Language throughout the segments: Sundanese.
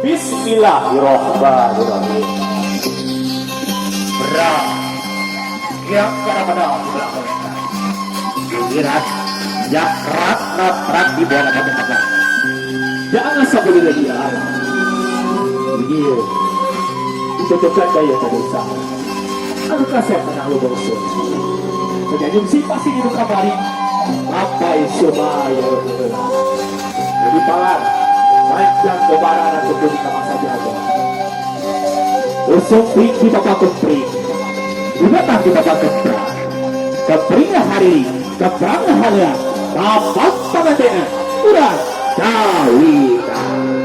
Bismillahirrahmanirrahim. Berat yang kadang-kadang di belakang giliran yang ratna prat di bawah kata. Jangan sampai lagi ya. Ini dicocokkan gaya pada usaha. Anu kasep menang lu bangsa. Menyanyi si pasti di kamari. Sampai sumaya. Jadi palar manjang kebaran atau di kamar saja ada. Usung pring di bapak kepring. Datang di bapak kepring. Kepring hari, keprang hari, bapak pangatena, urang cawitan.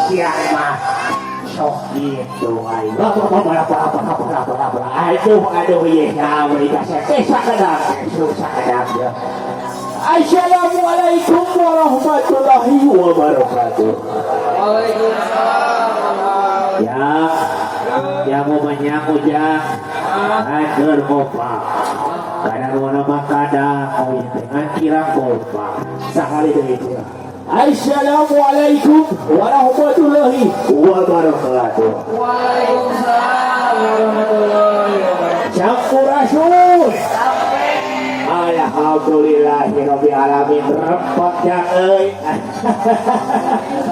Siang mah sok gitu aing. Apa apa apa apa apa apa apa. Aduh aduh ieu nyawa dikasih teh sakedap, sakedap ya. Assalamualaikum warahmatullahi wabarakatuh. Waalaikumsalam. Ya, yang mau banyak ujang, hancur kompak. Kadang mana kadang mau dengan kirang kompak. Sekali begitu. Assalamualaikum warahmatullahi wabarakatuh. Waalaikumsalam warahmatullahi wabarakatuh. Sampurasun. Alhamdulillahirabbil alamin. Rempok jang euy.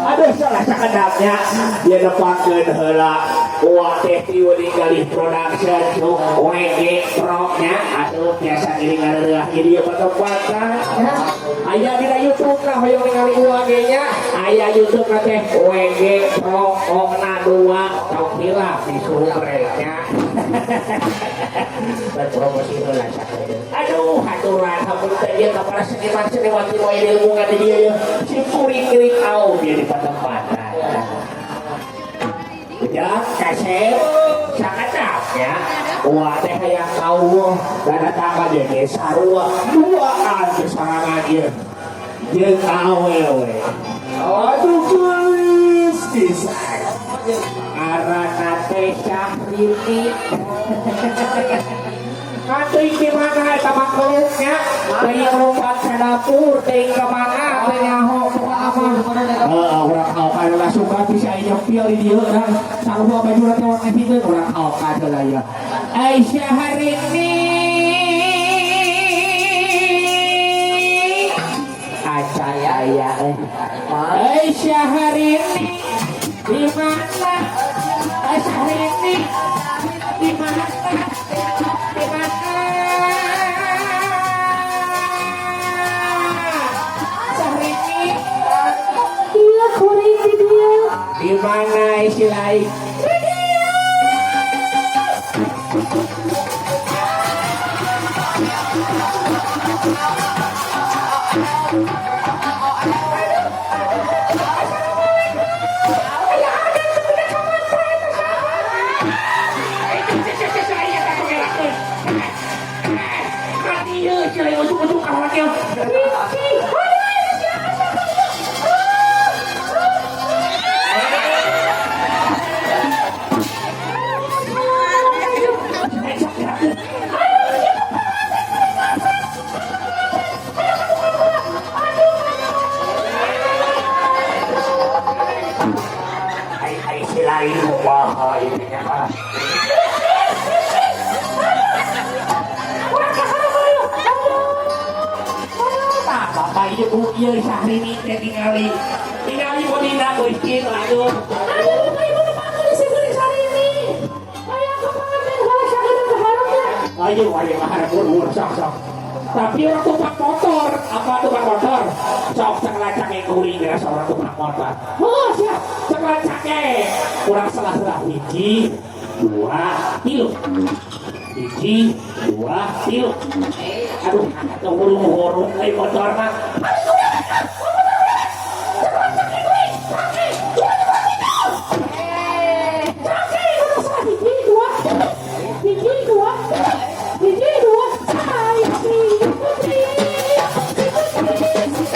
Aduh salah sakedapnya dia nepangkeun heula uang teh Triwening Galih Production cuk WG Pro nya atuh biasa ngiring ngareureah di dieu patempatan. Aya dina YouTube lah hoyong ningali uang ge nya. Aya YouTube na teh WG Pro Ongna 2 tong hilap disuruh nya. Berpromosi heula sakedeung. Aduh aturan hapunten ieu ka para seniman-seniwati wae ilmu di dieu ye. Si kuring-kuring au dia di patempatan. Ya, kasep sakedap ya. Wah teh hayang kawuh dan datang ka dieu sarua duaan kesarangan ieu. Jeung awewe. Aduh geulis pisan. Ngaranna teh Syahrini. Teuing di mana eta makhluknya? Teuing lompat ka dapur, teuing ka mana teu nyaho pokona mah. Heeh, urang haokan lah suka bisa nyempil di dieu dan sarua bajuna teh warna hideung urang haokan heula ya. Aisyah Harini. Acan aya euy. Aisyah Harini di mana? Aisyah Harini di mana? Di mana? Syahrini. Iya, kuring di dia. Di mana isi lain? Ai si lain kumaha ieu nya ah. Tah bapak ieu bu ieu Syahrini teh tingali. Tingali bodina geucin aduh. Aduh, ibu dipanggil si kuring Syahrini. Aya kepanggil heula Syahrini ke hareup ya. Ayo ayo hareup urang sok sok. Tapi orang tukang motor, apa tukang motor? Sok sakalacake kuring geus orang tukang motor. Oh siap, sakalacake. Kurang salah-salah hiji, dua, tilu. Hiji, dua, tilu. Aduh, atau hurung-hurung euy motor mah. Hiji, dua, hiji, dua, hiji, dua, hai, si putri, si putri, si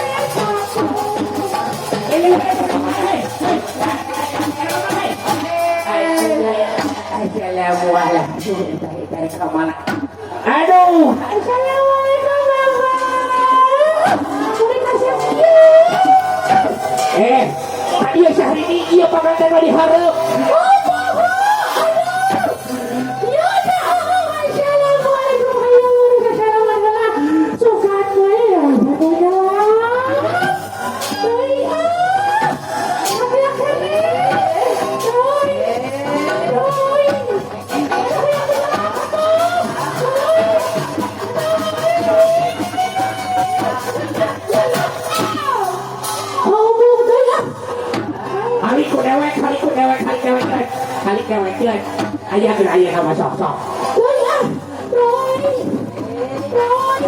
Assalamualaikum. Aduh, Assalamualaikum Bapak. Kuring kasih ieu. Tadi ya Syahrini ieu panganten mah dihareup. Oh, Bapak. Aduh. Ya, Assalamualaikum. Ayo, assalamualaikum. Sukan we ya, Euy, ah. Tapi kene. Euy. Euy. Oh, deui ah. Haliku dewek, haliku dewek, halik dewek, halik dewek, dewek. Aya geus aya sama sok sok. Euy ah. Euy. Euy.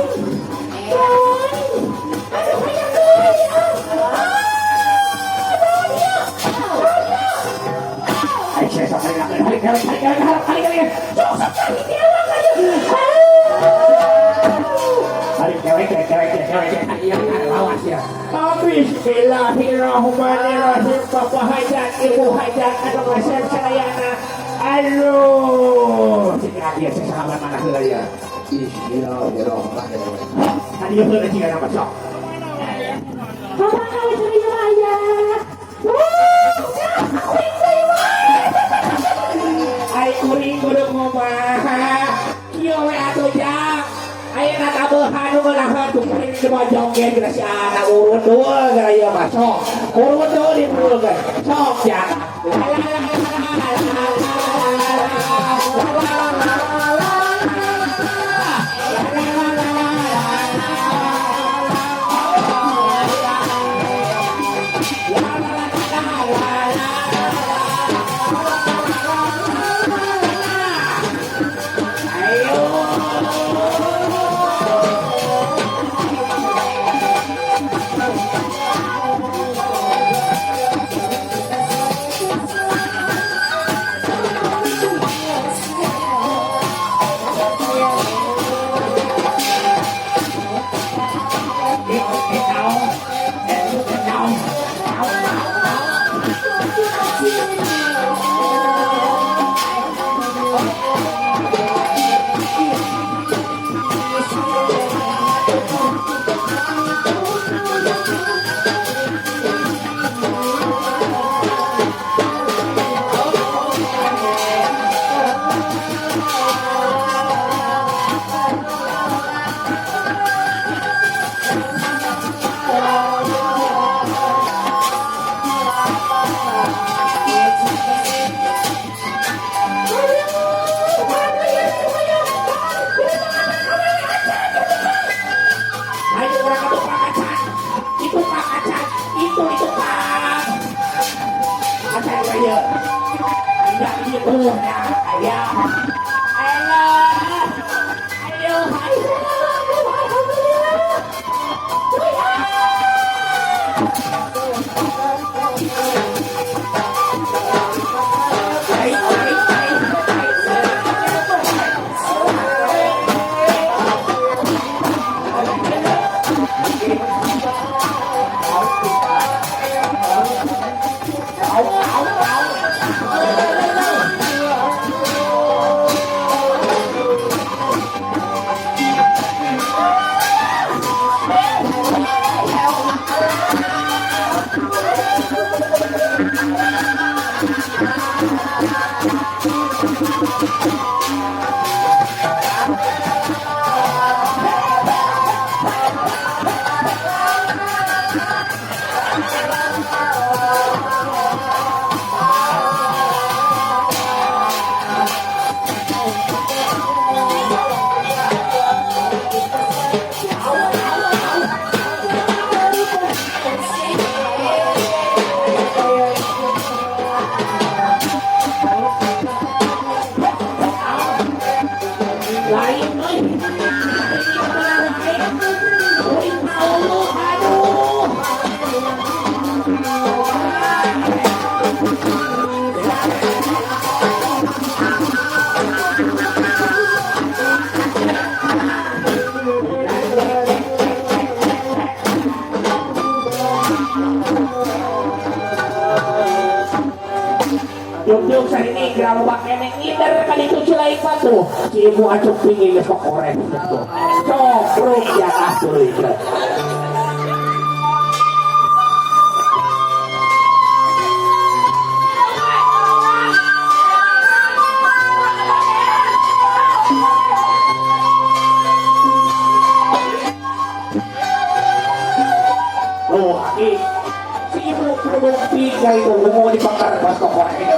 Awas ya. Bismillahirrahmanirrahim. Bapak hajat, ibu hajat, atau ngasep sadayana. Aduh, sing biasa sahabat mana heula ya. Bismillahirrahmanirrahim. Tadi heula jika nama sok. Bapak kawin serius ayah. Wuh, kuring deui wae. Ai kuring kudu kumaha. Kieu we atuh jang. Ayeuna tabuhan nu ngeunaheun ku kuring di bojong ge geus si anak urut deui gara ieu mah sok. Urut deui di perlu ge. Sok jang. Ayo orang itu Pak Acan. Itu Pak Acan. Itu Pak. Acan raya. Tidak itu ya. Ayah. Ayo. Ayo. Ayo. Lain euy. Kuring maulu aduh. Jung-jung sari ini loba keneh ngider ka ditu Cilaik tuh. Si ibu acuk pingin geus kokoreh gitu. Cokruk ya tuluy. Oh, aki. Si ibu produk tiga itu mau dibakar pas kokoreh itu.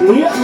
Iya.